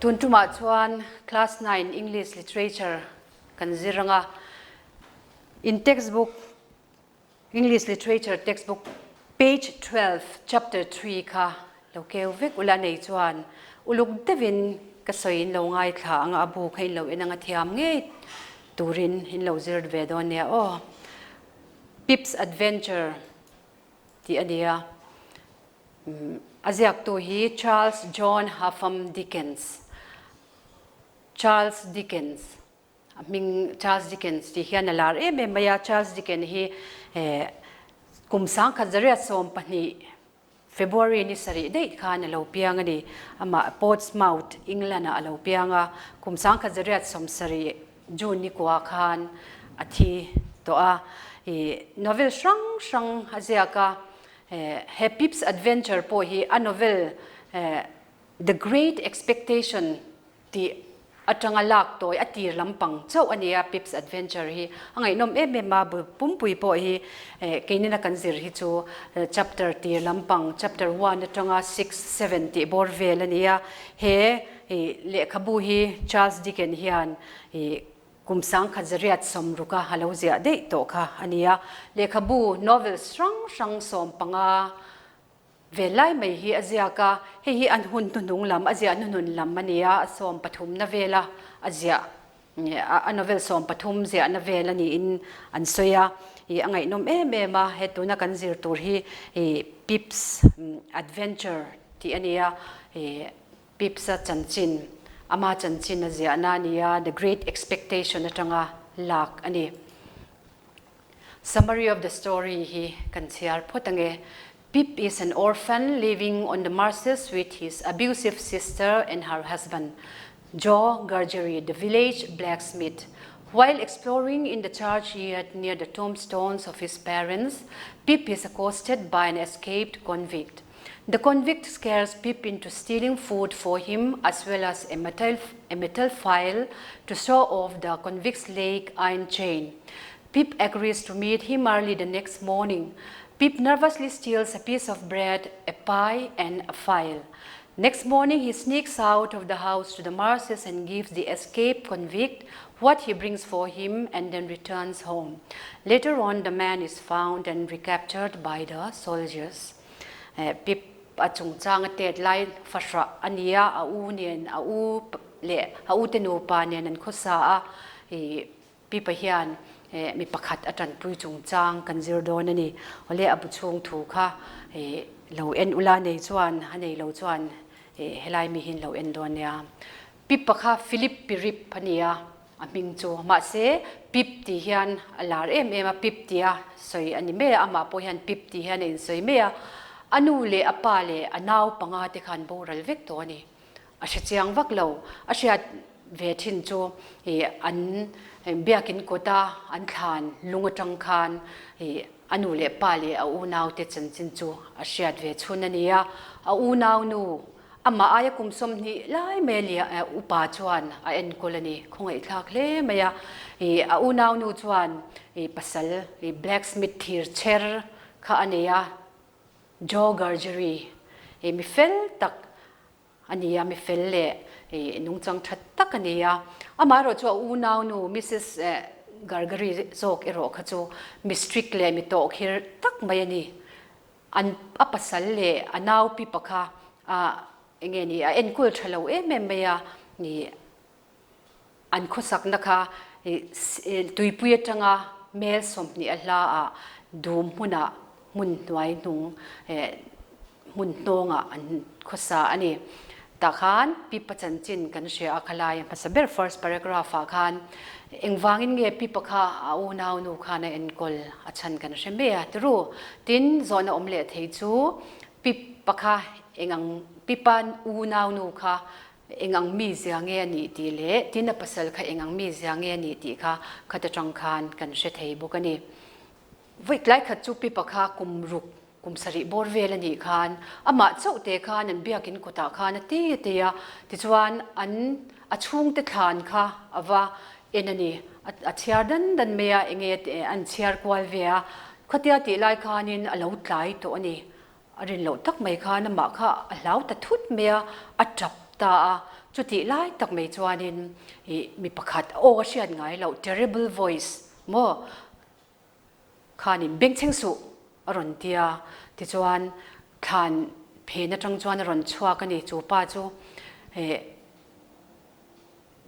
Tun tumah chuan Class 9 English Literature kan zir anga in textbook English Literature textbook page 12 chapter 3 kha lo keu vek ula nei chuan uluk deuhin ka sawi in lo ngaithla anga a bu kha in lo en anga thiam ngei turin in lo zir ve dawn nia aw. Pip's Adventure tih a ni a. A ziaktu hi Charles John Huffam Dickens, Charles Dickens, a hming Charles Dickens tih hian a lar em em mai a. Charles Dickens hi kum 1912 February ni sarih daih khan a lo piang a ni. Amah Portsmouth, England ah a lo piang a, kum 1970 June ni kua khan a thi tawh a. Novel hrang hrang a ziak a, he Pip's Adventure pawh hi a novel The Great Expectation tih atanga lak tawi a tir lampang chauh a ni a, Pip's Adventure hi a ngaihnawm em em a, bul pumpui pawh hi keinina kan zir hi chu chapter tir lampang chapter one atanga six, seven tih bawr vel a ni a, he lehkhabu hi Charles Dickens hian kum 1960 a a lo ziah daih tawh kha a ni a, lehkhabu novels hrang hrang 15 Vel lai mai hi a ziak a, hei hi an hun hnuhnung lam, a ziah hnuhnun lam a ni a, a 13na vela a ziah, a novel 13 ziahna vel a niin an sawi a, ih a ngaihnawm em em a, he tuna kan zir tur hi ih Pip's Adventure tih a ni a, ih Pip's-a chanchin, ama chanchin a ziahna a ni a, The Great Expectation atanga lak a ni. Summary of the story hi kan chhiar phawt ange. Pip is an orphan living on the marshes with his abusive sister and her husband, Joe Gargery, the village blacksmith. While exploring in the churchyard near the tombstones of his parents, Pip is accosted by an escaped convict. The convict scares Pip into stealing food for him as well as a metal, a metal file to saw off the convict's leg iron chain. Pip agrees to meet him early the next morning. Pip nervously steals a piece of bread, a pie, and a file. Next morning, he sneaks out of the house to the marshes and gives the escaped convict what he brings for him and then returns home. Later on, the man is found and recaptured by the soldiers. Pip a chungchang a tet lai fahrah a ni a, a u nen a u leh a u te nupa nen an khawsa a, Pipa hian mi pakhat a tanpui chungchang kan zir dawn a ni. Awle a bu chhung thu kha lo en ula nei chuan a nei lo chuan helai mi hian lo en dawn nia. Pipa kha Philip Pirip a ni a, a hming chu. Mahse Pip tih hian a lar em em a, Pip tia sawi a ni mai a, amah pawh hian Pip tih hian a insawi mai a. A nu leh a pa leh a nau panga te khan boral vek tawh a ni. A hre chiang vak lo. A hriat ve thin chu ih an biakin kawta an thlan lung atang khan ih a nu leh pa leh a unau te chanchin chu a hriat ve chhun a ni a. A unau nu amah aia kum 20 lai mai a lia upa chuan a enkawl a ni. Khawngaihthlak hle mai a. Ih a unau nu chuan ih pasal ih blacksmith thir chher kha a nei a. Joe Gargery i mi fel tak a ni a, mi fel leh i nungchang tha tak a ni a. Amaherawhchu a unaunu Mrs Gargery zawk erawh kha chu mi strict leh mi tawhkhir tak mai a ni. An a pasal leh a nau pipa kha a enge ni a enkawl tha lo em em mai a ni. An khawsakna kha tuipui atanga mel 20 a hla ah dum hmunah hmun hnuai hnung hmun hnawngah an khawsa a ni. Tah khan Pipa chanchin kan hria a, khalai a hmasa ber first paragraph ah khan engvangin nge Pipa kha a unau nu khan a enkawl a chhan kan hre mai a tiru. Tin, zawhna awm leh thei chu Pipa kha engang Pipa unau nu kha Eng ang mi zia nge a nih tih leh tin a pasal kha eng ang mi zia nge a nih tih kha khat atang khan kan hre thei bawk a ni. Vawi tlai khat chu Pipa kha kum ruk, kum sarih bawr vel a nih khan amah chauh te khan an biakin kawtah khan a ti a ti a, tichuan an a chhungte thlan kha a va en a ni. A chhiar dan dan mai a, enge an chhiar kual ve a, khatia tih lai khanin a lo tlai tawh a ni. A rin loh tak mai khan amah kha a hlau ta thut mai a, a tap ta a. Chutih lai tak mai chuanin ih mi pakhat aw a hriat ngai loh, terrible voice, maw khanin bengchheng suh a rawn ti a. Tichuan thlan phen atang chuan a rawn chhuak a ni. Chu pa chu ih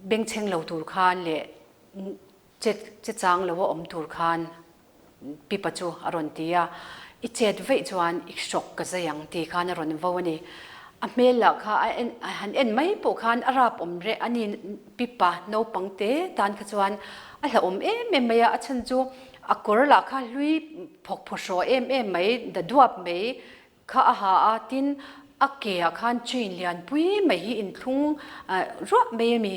bengchheng lo tur khan leh che che chang lo a awm tur khan Pipa chu a rawn ti a, I chet veih chuan i hrawk ka zai ang ti khan a rawn vo a ni. A hmel lah kha a en a han en mai pawh khan a rap awm reh a ni. Pipa naupang te tan kha chuan a hlauhawm em em mai a, a chhan chu a kawr lah kha hlui phawk phaw hraw em em mai, da duap mai kha a ha a, tin a ke ah khan chain lian pui mai hi inthlung ruah mai a mi,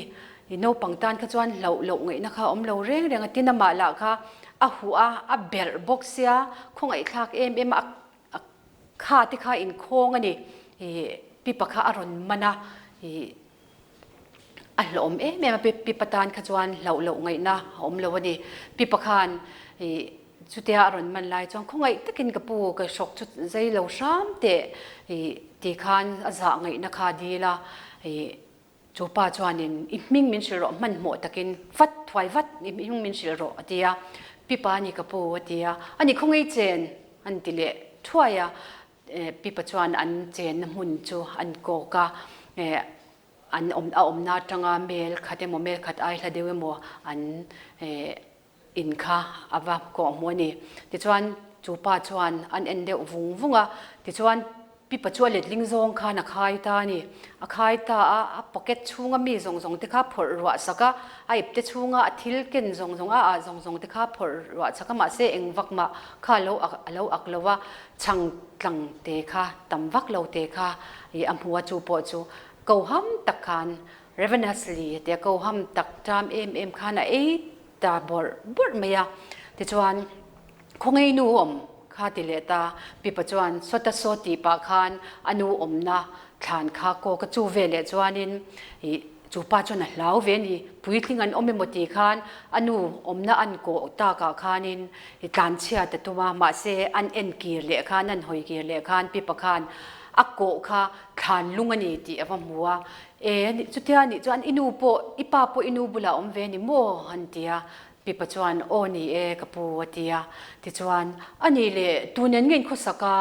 i naupang tan kha chuan hlauh loh ngaihna kha a awm lo reng reng a, tin amah lah kha a huh a, a berh bawk sia, khawngaihthlak em em a, a kha te kha inkhawng a ni, ih pipa kha a rawn man a, ih a hlawm em em a, pipa tan kha chuan hlauh loh ngaihna a awm lo a ni, pipa khan ih. Chutia a rawn man lai chuan khawngaih takin ka pu ka hrawk chu zai lo hram teh ih ti khan a zah ngaihna kha dil a, ih chu pa chuanin i hming min hrilh rawh hmanhmawh takin vat thuai vat i hming min hrilh rawh a ti a, Pipa a ni ka pu a ti a, a ni khawngaih chen an ti leh thuai a, Pipa chuan an chenna hmun chu an kawk a, eh an awm a awmna atanga mel khat emaw mel khat ai hla deuh emaw an eh In kha a va kawh hmu a ni. Tichuan, chu pa chuan an en deuh vung vung a. Tichuan, pipa chu a letling zawng khan a khai ta a ni. A khai ta a, a pocket chhunga mi zawng zawng te kha phawrh ruah sak a, a ipte chhunga a thil ken zawng zawng a ah zawng zawng te kha phawrh ruah sak a, mahse eng vak mah kha a lo a lo ak lo a, chhang tlang te kha tam vak lo te kha ih a hmu a, chu pawh chu ko ham tak khan Ravenously a ti a, ko ham tak ṭam em em khan a ei ta bawrh bawrh mai a, tichuan khawngaih nu awm kha ti leh ta, pipa chuan sawta saw tih pah khan a nu awmna thlan kha kawk a chu ve leh chuanin ih chu pa chuan a hlau ve a ni, puitling an awm emaw tih khan a nu awmna an kawh takah khanin ih tlanchhia ta tum a, mahse an en kir leh khan an hawi kir leh khan pipa khan a kawh kha thlan lung a ni tih a va hmu a, E, chutia nih chuan i nu pawh, i pa pawh i nu bulah awm ve ni maw? an ti a. Pipa chuan, Aw ni e, ka pu, a ti a. Tichuan, A nih leh, tu nen nge in khawsak a?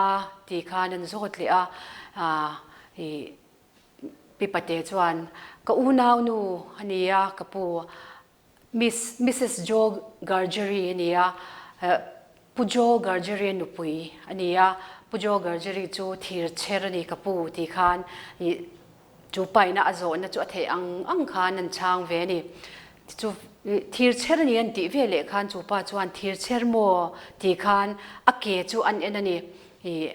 tih khan an zawt leh a. I Pipa te chuan, Ka unau nu a ni a, ka pu. Miss, Missus Joe Gargery a ni a, Pu Joe Gargery-a nupui a ni a, Pu Joe Gargery chu thir chher a ni ka pu tih khan ih chu paina a zawhna chu a theih ang ang khan an chhang ve a ni. Chu thir chher a ni an tih ve leh khan chu pa chuan thir chher maw tih khan a ke chu an en a ni. Ih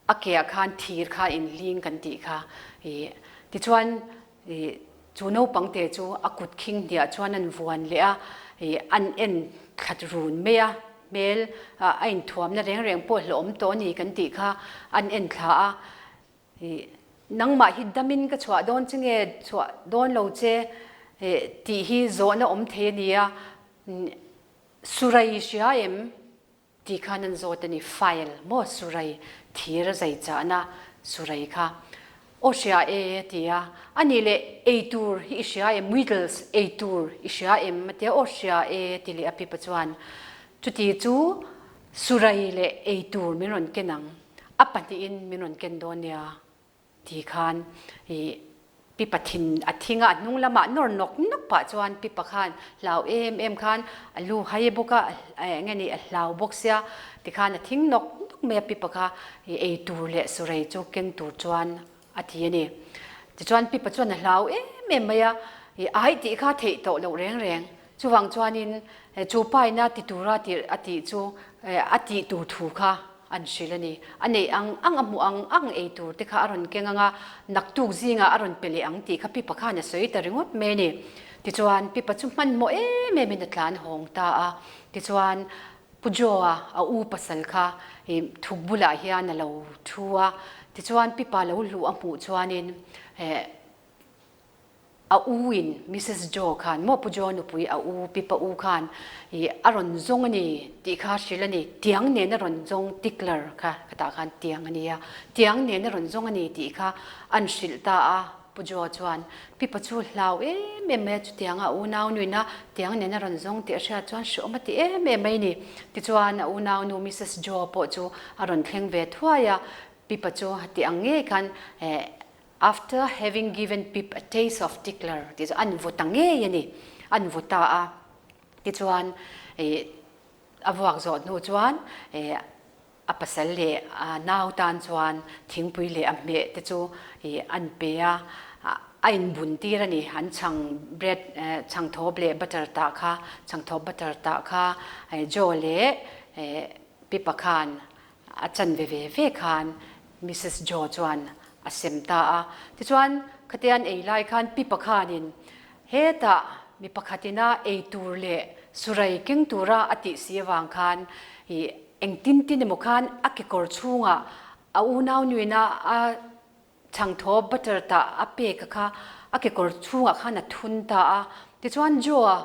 a ke ah khan thir kha inhling kan tih kha ih tichuan Ih, chu naupang te chu a kut khing hniah chuan an vuan leh a, ih, an en thlat run mai a, hmel a inthuamna reng reng pawh hlawhawm tawh a ni kan tih kha an en thla a, ih, nangmah hi damin ka chhuah dawn che nge chhuah dawn lo che, ih, tih hi zawhna awm thei a ni a, Surai i hria em? Ti khan an zawt a ni, file maw Surai thir a zai chahna Surai kha aw hria e a ti a, a nih leh ei tur hi i hria em Wiggles ei tur i hria em a ti a, aw hria e a ti leh a pipa chuan chuti chu Surai leh ei tur min rawn ken ang a pahnihin min rawn ken dawn nia. Ti khan i pipa thin a thing a, a hnung lamah nawr nawk nawk pah chuan pipa khan hlau em em khan a lu hai bawk a, eng nge ni a hlau bawk sia ti khan a thing nawk nawk mai a pipa kha i ei tur leh surei chu keng tur chuan a ti a ni. Tichuan pipa chuan a hlau em em mai a, i ai tih kha theih tawh loh reng reng. Chuvang chuanin chu paina ti tura a tih chu a tih tur thu kha an hrilh a ni. A neih ang ang a hmuh ang ang ei tur te kha a rawn keng ang a, naktuk zingah a rawn pe leh ang tih kha Pipa khan a sawi ta ringawt mai a ni. Tichuan Pipa chu hmanhmawh em emin a tlan hawng ta a. Tichuan Pu Joa a u pasal kha thuk bulah hian a lo thu a. Tichuan Pipa lo hluh a hmuh chuanin A u in Missus Joe khan maw Pu Joe nupui a u Pipa u khan ih a rawn zawng a ni tih kha hrilh a ni, tiang nen a rawn zawng tickler kha ka tah khan tiang a nia, tiang nen a rawn zawng a ni tih kha an hrilh ta a. Pu Joe chuan Pipa chu hlau em em mai a, chutiang a unau nuina tiang nen a rawn zawng tih a hriat chuan hrehawm a ti em em mai ni. Tichuan a unau nu Missus Joe pawh chu a rawn thleng ve thuai a, Pipa chu ti ang ngei khan After having given Pip a taste of tickler tih chu an vaw ta ngei a ni, an vaw ta a. Tichuan a vuak zawh hnu chuan a pasal leh a nau tan chuan thingpui leh a hmeh te chu an pe a, a inbun tir a ni. An chhang bread chhang thawp leh butter tah kha chhang thawp butter tah kha Joe leh Pippa khan a chanve ve ve khan Missus Joe chuan a sem ta a. Tichuan khatia an ei lai khan Pippa khanin Hetah mi pakhatina ei tur leh surai keng tura a tih si avang khan ih engtin tin emaw khan a kekawr chhungah a unau nuina a chhangthaw butter tah a pek a kha a kekawr chhungah khan a thun ta a. Tichuan Joe-a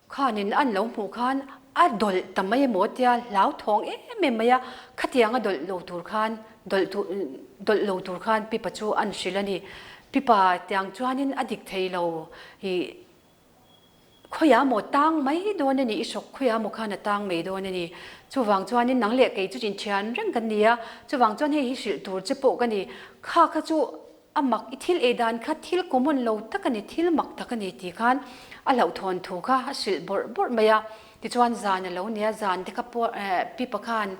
khanin an lo hmuh khan a dawlh ta mai emaw tia hlauthawng em em mai a, khatiang a dawlh lo tur khan dawlh tur dawlh lo tur khan Pipa chu an hrilh a ni. Pipa tiang chuanin a dik thei lo ih khawiah maw tang mai dawn a ni, i hrawk khawiah maw khan a tang mai dawn a ni. Chuvang chuanin nang leh kei chu inthian reng kan ni a, chuvang chuan hei hi hrilh tur che pawh ka ni. Kha kha chu A mak, i thil ei dan kha thil common lo tak a ni, thil mak tak a ni tih khan a hlauhthawn thu kha a hrilh bawrh bawrh mai a. Tichuan zan a lo nia, zan te kha pawh Pipa khan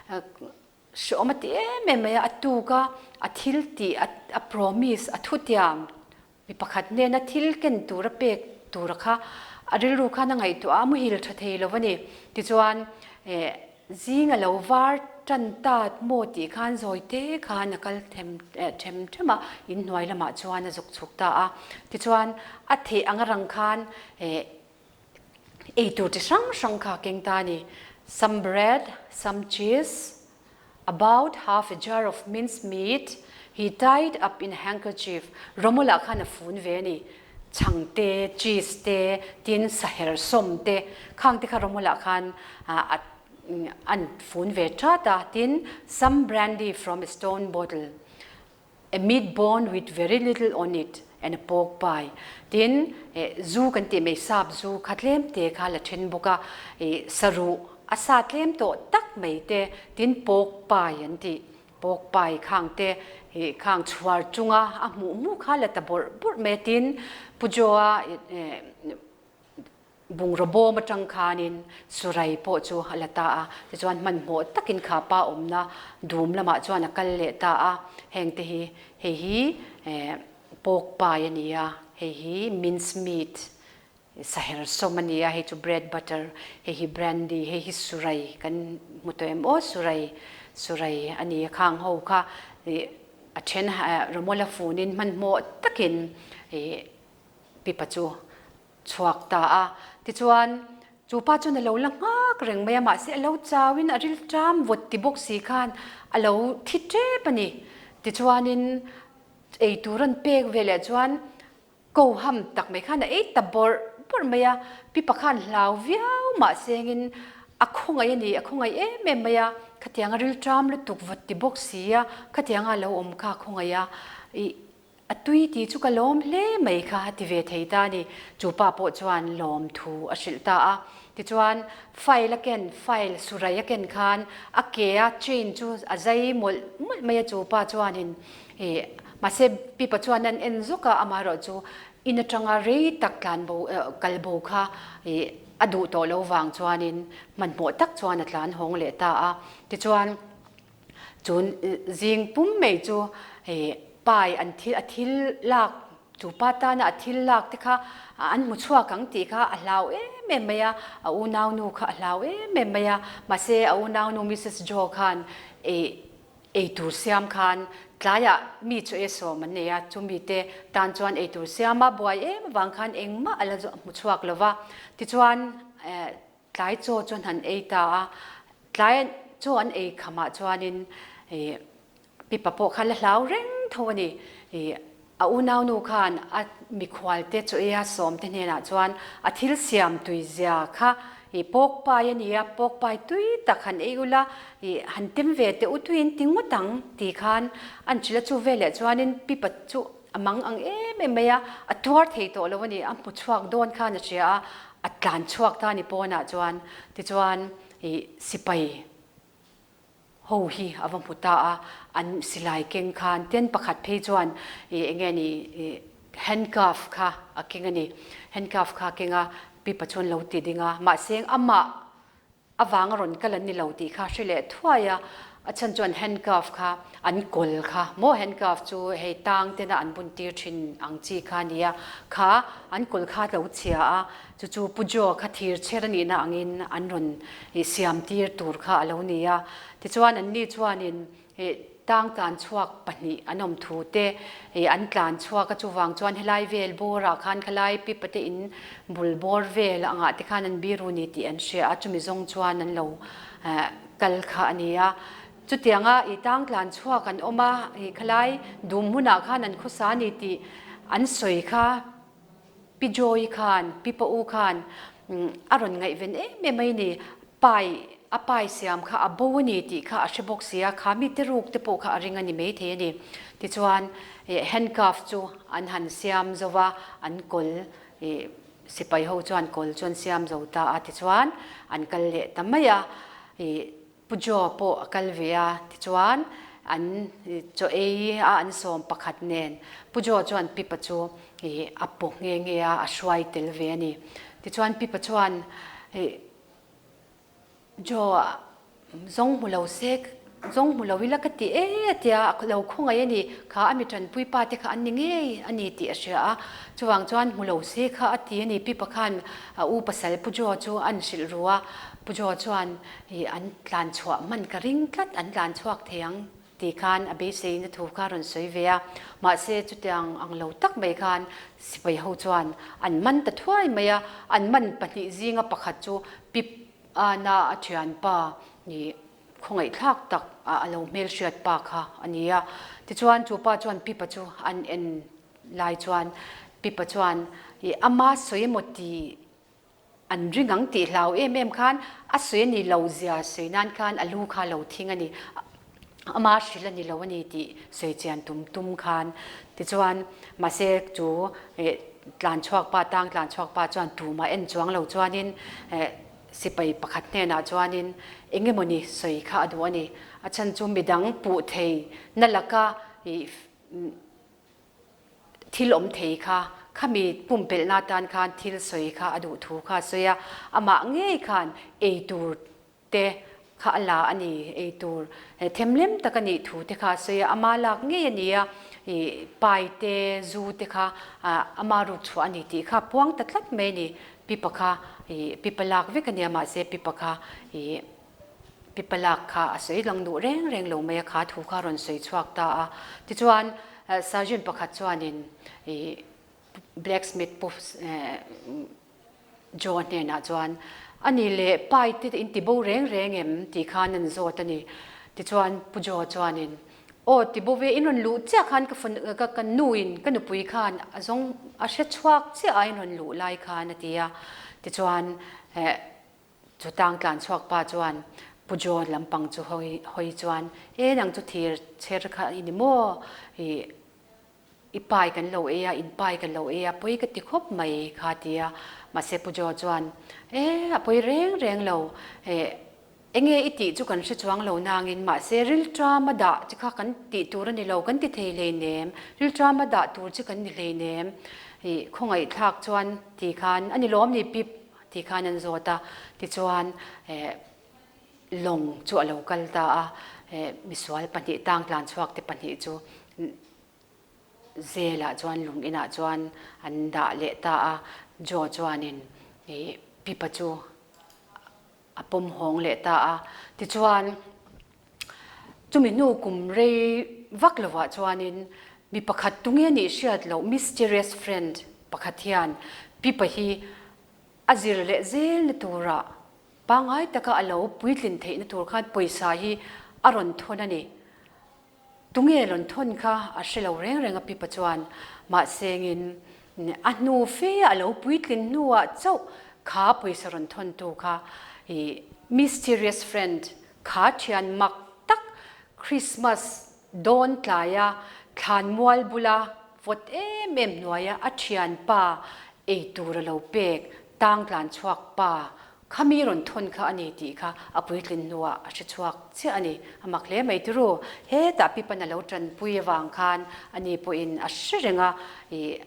hrehawm a ti em em mai a, a tuk a, a thil tih, a promise, a thutiam mi pakhat hnena thil ken tur a pek tura kha a rilru khan a ngaihtuah a, a muhil tha thei lo a ni. Tichuan Zing a lo var tan ta maw tih khan zawi te khan a kal them them them a, in hnuai lamah chuan a zuk chhuk ta a. Tichuan a theh ang rang khan ei tur chi hrang hrang kha a keng ta a ni. Some bread, some cheese, about half a jar of mince meat he tied up in a handkerchief, Romulah khan a fun ve a ni. Chhang te, cheese te, tin saher sawm te, khang te kha rawmulah khan a an fun ve that a, tin some brandy from a stone bottle, a meat bone with very little on it and a pork pie, tin zu kan tih mai sap zu kha tlem te kha la then bawk a, saruh a sa tlem tawh tak mai te, tin pork pie an tih. Pawk pai khang te ih khang chhuar chunga a hmuh hmuh kha la ta bawrh bawrh mai a tin Pu Joa bungraw bawm atang khanin Surai pawh chu a la ta a, tichuan hmanhmawh takin kha pa awmna dum lamah chuan a kal leh ta a, heng te hi hei hi pawk pai a ni a, hei hi mince meat Saher sawm a ni a, hei chu bread butter, hei hi brandy, hei hi surai kan hmu tawh em aw, surai, surai a ni a, khang ho kha ih a then rawmawla funin hmanhmawh takin ih pipa chu chhuak ta a. Tichuan chu pa chuan a lo la nghak reng mai a, mahse a lo chauin a ril ṭam vawt ti bawk si khan a lo thi ṭep a ni. Tichuanin eitur an pek veleh chuan Ko ham tak mai khan a ei ta bawrh bawrh mai a, Pipa khan hlau viau mah sengin a khawngaih a ni, a khawngaih em em mai a, khatianga rilṭam lutuk vawt ti bawk si a, khatianga a lo awm kha a khawngaih a, ih a tui tih chu ka lawm hle mai kha a ti ve thei ta a ni. Chu pa pawh chuan lawm thu a hrilh ta a, tichuan file a ken, file surai a ken khan a ke a chain chu a zai mawlh mawlh mai a, chu pa chuanin Ih, mahse Pipa chuan an en zuk a, amaherawh chu in atanga rei tak tlan bo kal bo kha ih a duh tawh lo vang chuanin hmanhmawh tak chuan a tlan hawng leh ta a. Tichuan chun zing pum mai chu ih pai an thil a thil lak chu pa tana a thil lak te kha an hmu chhuak ang tih kha a hlau em em mai a, a unaunu kha a hlau em em mai a, mahse a unaunu Missus Joe khan ih Eitur siam khan tlaiah mi chu esawm an nei a, chumi te tan chuan eitur siama buai em avang khan engmah a la hmu chhuak lo va. Tichuan tlai chaw chuan han ei ta a, tlai chaw an ei khamah chuanin pipa pawh kha la hlau reng tho a ni. A unaunu khan a mikhual te chaw eia sawm te hnenah chuan a thil siam tui zia kha i pawk pai a ni a, pawk pai tui tak han ei ula i han tem ve teh u tuiin ti ngawt ang ti khan an hrilh a, chu veleh chuanin pipa chu a mang ang em em mai a, a tuar thei tawh lo a ni, a hmu chhuak dawn khan a hria a, a tlan chhuak ta a ni pawnah chuan, tichuan ih sipai ho hi a va hmu ta a, an silai keng khan ten pakhat phei chuan ih eng nge ni ih handcuff kha a keng a ni, handcuff kha a keng a, pipa chuan lo ti ding a, mahse amah A vang a rawn kal an ni lo tih kha hre leh thuai a, a chhan chuan handcuff kha an kawl kha maw handcuff chu hei tang tena an bun tir thin ang chi kha a nia, kha an kawl kha a lo chhia a, chu chu Pu Joe kha thir chher a nihna angin an rawn siam tir tur kha a lo ni a, tichuan an ni chuanin Tang tlan chhuak pahnih an awm thu te an tlan chhuak a, chuvang chuan helai vel bawrah khan khalai pipate in bul bawr vel angah te khan an biru ni tih an hria a, chumi zawng chuan an lo kal kha a ni a. Chutianga i tang tlan chhuak an awm a, khalai dum hmunah khan an khawsa a ni tih an sawi kha. Pi Joy khan, Pi Pa U khan a rawn ngaihven em em mai ni, pai, a pai siam kha a bo a ni tih kha a hre bawk si a, kha mite ruk te pawh kha a ring a ni maithei a ni. Tichuan, handcuff chu an han siam zo va, an kawl, sipai ho chuan kawl chu an siam zo ta a, tichuan an kal leh ta mai a. Pu Joe pawh a kal ve a, tichuan an chaw ei a an sawm pakhat nen Pu Joe chuan Pipa chu a paw nghe nghe a, a hruai tel ve a ni. Tichuan Pipa chuan Joe zawng hmu lo se, zawng hmu lo ila ka ti e a tia, a lo khawngaih a ni, kha a mi tanpui pa te kha an ni ngei a ni tih a hria a, chuvang chuan hmu lo se kha a ti a ni. Pipa khan a u pasal Pu Joe chu a an hrilh ru a, Pu Joe chuan Ih, an tlan chhuah hman ka ring tlat, an tlan chhuak thei ang tih khan a beiseina thu kha a rawn sawi ve a. Mahse, chutiang ang lo tak mai khan sipai ho chuan an man ta thuai mai a, an man pahnih zinga pakhat chu Pip Ana a thianpa nih khawngaihthlak tak a lo hmelhriat pa kha a ni a. Tichuan, chu pa chuan Pipa chu an en lai chuan Pipa chuan, Ih, ama sawi emaw tih An ring ang tih hlau em em khan a sawi a ni lo zia sawi nan khan a lu kha lo thing a ni, ama hrilh a ni lo a ni tih sawi chian tum tum khan tichuan mahse chu tlan chhuak pa tang tlan chhuak pa chuan tumah en chuang lo chuanin sipai pakhat hnenah chuanin eng emawni sawi kha a duh a ni. A chhan chu midang puh thei na laka Thil awm thei kha, khami pumpelhna atan khan thil sawi kha a duh thu kha a sawi a, amah ngei khan ei tur te kha a la a ni, ei tur themlem tak a nih thu te kha a sawi a, ama lak ngei a ni a, ih pai te, zu te kha ama ruk chhuah a ni tih kha puang ta tlat mai a ni, pipa kha ih pipa lak vek a nia mahse pipa kha ih. Pipa lak kha a sawi lang duh reng reng lo mai a, kha thu kha a rawn sawi chhuak ta a. Tichuan, Sergeant pakhat chuanin ih Blacksmith Pu Joe hnenah chuan, A ni leh pai te in ti bo reng reng em? tih khan an zawt a ni. Tichuan, Pu Joe chuanin, Aw, ti bo ve, in rawn luh chiah khan ka fanu, ka ka nuin, ka nupui khan a zawng a hre chhuak chiah a, in rawn luh lai khan a ti a. Tichuan, Chu tang tlan chhuak pa chuan Pu John lampang chu hawi hawi chuan, E nang chu thir chher kha i ni maw? I i pai kan lo ei a, in pai kan lo ei a, pawi ka ti khawp mai kha ti a. Mahse Pu John chuan, E a pawi reng reng lo, e enge i tih chu kan hre chuang lo nangin mahse rilṭama dah chi kha kan tih tur a ni lo, kan ti thei hleinem, rilṭama dah tur chi kan ni hleinem, i khawngaihthlak chuan ti khan a ni lawm ni pip Ti khan an zawt a, tichuan lawng chu a lo kal ta a, misual pahnih tang tlan chhuak te pahnih chu zelah chuan lung inah chuan an dah leh ta a, Joe chuanin pipa chu a pawm hawng leh ta a, tichuan chumi hnu kum rei vak lovah chuanin mi pakhat tunge nih hriat loh mysterious friend pakhat hian pipa hi A zir leh zelna turah pangngai taka a lo puitlin theihna tur khan pawisa hi a rawn thawn a ni. Tunge rawn thawn kha a hre lo reng reng a pipa chuan mahsengin a hnu fe a lo puitlin hnuah chauh kha pawisa rawn thawntu kha i mysterious friend kha thian mak tak Christmas dawn tlaia thlanmual bula. vawt em em hnuaia a thianpa ei tur a lo pek tang tlan chhuak pa kha mi rawn thawn kha a ni tih kha a puitlin hnuah a hre chhuak chiah a ni. A mak hle mai turu. Hetah Pipan a lo tanpui avang khan ani pawhin a hre reng a, ih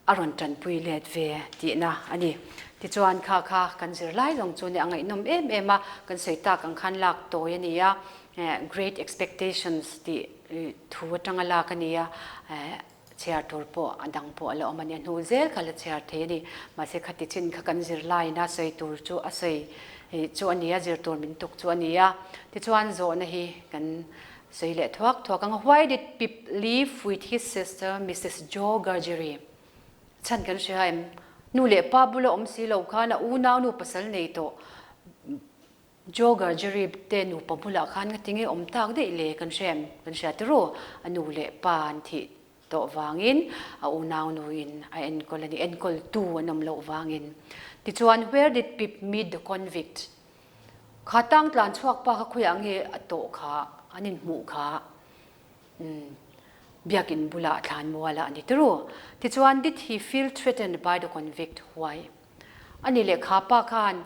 a rawn tanpui let ve tihna a ni. Tichuan kha kha kan zirlai zawng chu nia a ngaihnawm em em a, kan sawi tak ang khan lak tawi a ni a, Great Expectations tih thu atanga lak a ni a, chhiar tur pawh a dang pawh a la awm a ni. A hnu zel kha la chhiar thei a ni. Mahse khati chin kha kan zirlaiin a sawi tur chu a sawi chu a ni a, zir tur min tuk chu a ni a. Tichuan zawhna hi kan sawi leh thuak thuak ang a, Why did Pip live with his sister Missus Joe Gargery? Chhan kan hria em? Nu leh pa bula awm si lo khan a unau nu pasal nei tawh Joe Gargery te nupa bulah khan nga tinge awm tak daih le kan hria em? Kan hria tiraw? A nu leh pa an thih tawh vangin a unau nuin a enkawl a ni, enkawltu an awm loh vangin. Tichuan, Where did Pip meet the convict? Kha tang tlan chhuak pa kha khawiah nge a tawh kha, an inhmuh kha? Umm, biakin bulah thlan mualah a ni tiraw? Tichuan, Did he feel threatened by the convict? Why? A ni leh kha pa khan,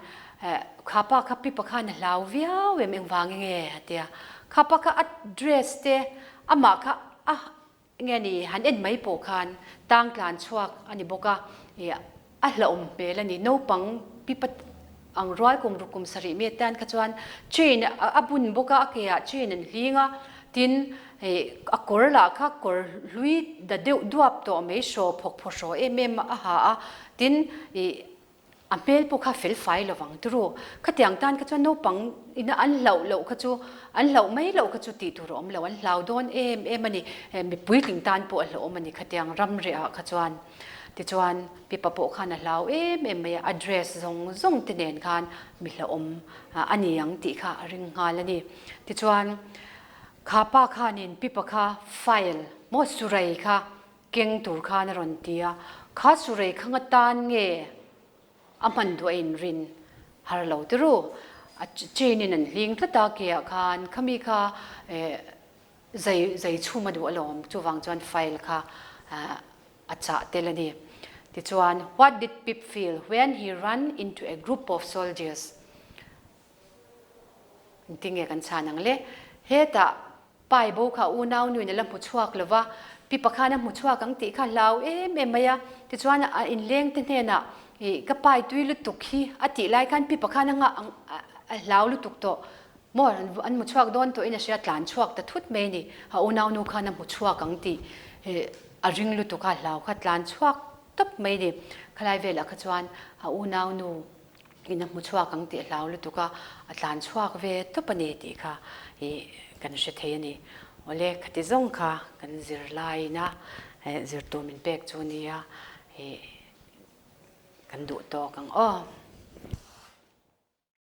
kha pa kha pipa khan a hlau viau em, engvang nge a tia. Kha pa kha a dress te, amah kha a nge ni han en mai pawh khan tang tlan chhuak a ni bawk a, ih a hlauhawm hmel a ni. Naupang pipa ang rual kum ruk kum sarih mi atan kha chuan chain a bun bawk a, a ke ah chain an hling a, tin ih a kawr lah kha kawr hlui da deuh duap tawh mai hraw phawk phaw hraw em em a ha a, tin ih A hmel pawh kha fel fai lo vang turu. Khatiang tan kha chuan naupang ina an hlauh loh kha chu, an hlauh mai loh kha chu tih tur a awm lo, an hlau dawn em em a ni. Mi puitling tan pawh a hlauhawm a ni khatiang ram rehah kha chuan. Tichuan pipa pawh khan a hlau em em mai a, a dress zawng zawng te nen khan mi hlauhawm a ni ang tih kha a ring nghal a ni. Tichuan kha pa khanin pipa kha file maw surai kha Keng tur khan a rawn ti a, kha surei kha nga tan nge a hman duh a inrin har lo ti ru. A chain in an hling tlat a ke ah khan khami kha zai zai chhum a duh alawm chuvang chuan file kha a chah tel a ni. Tichuan, what did Pip feel when he ran into a group of soldiers? Engtinge kan chhan ang le? Hetah Pai bo kha unau nuin a la hmu chhuak lo va, pi pakhan a hmu chhuak ang tih kha hlau em em mai a. Tichuan a inleng te hnenah ih ka pai tui lutuk hi a tih lai khan pi pakhan a nghah ang a hlau lutuk tawh maw an hmu chhuak dawn tawhin a hria tlan chhuak ta thut mai a ni. A unau nu khan a hmu chhuak ang tih a ring lutuk a hlau kha tlan chhuak tawp mai a ni. Khalai velah kha chuan a unau nu In a hmu chhuak ang tih hlau lutuk a, a tlan chhuak ve tawp a ni tih kha ih kan hre thei a ni. Awle khati zawng kha kan zirlaiin a zirtur min pek chu nia ih kan duh tawk ang aw.